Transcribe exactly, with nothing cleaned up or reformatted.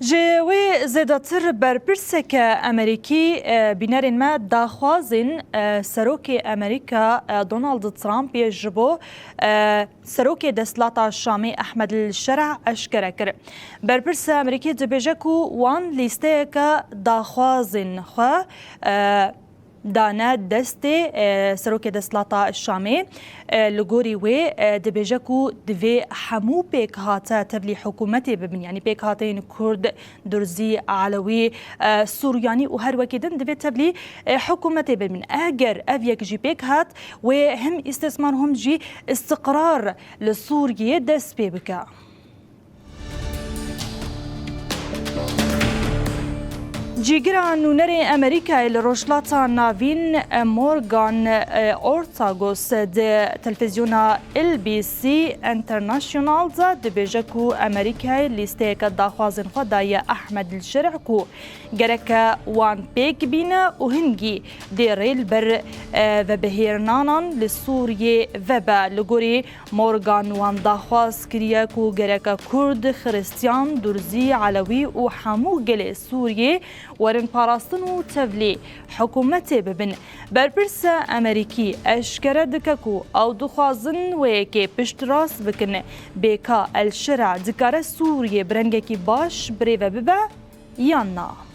Ji wê zêdetir berpirseke Amerîkî, e, bînerên me daxwazên, e, Serokê Amerîka, e, Donald Trump yê ji bo, e, Serokê Desthilata Şamê Ehmed El Şer'a eşkere kir. Berpirsa Amerîkî dibêje ku wan lîsteyeke daxwazên xwe, e, dane destê, e, Serokê Desthilata Şamê. E, li gorî wê, e, dibêje ku divê hemû pêkhate tevlî hikûmetê bibin, yanî pêkhateyên Kurd, Durzî, Elewî, e, Suryanî û her wekî din divê tevlî, e, hikûmetê bibin. Eger ev yek jî pêk hat, wê him îstîsmar him jî îstiqrar li Sûriyê dest pê bike. Cîgira nûnerê Amerîkayê li Rojhilata Navîn, Morgan Ortagus, di televîzyona L B C International de dibêje ku Amerîkayê lîsteyeke daxwazên xwe daye Ehmed El Şer'a ku gereke wan pêk bîne û hingî dê rê li ber, e, vebihêrnanan li Sûriyê vebe. Li gorî Morgan wan daxwaz kiriye ku gereke Kurd, Xiristiyan, Durzî, Elewî û hemû gelê Sûriyê werin parastin û tevlî hikûmetê bibin. Berpirsa Amerîkî eşkere dike ku ew dixwazin wê yekê piştrast bikin. Bêka El Şer'a dikare Sûriyê bi rengekî baş birêve bibe yan na?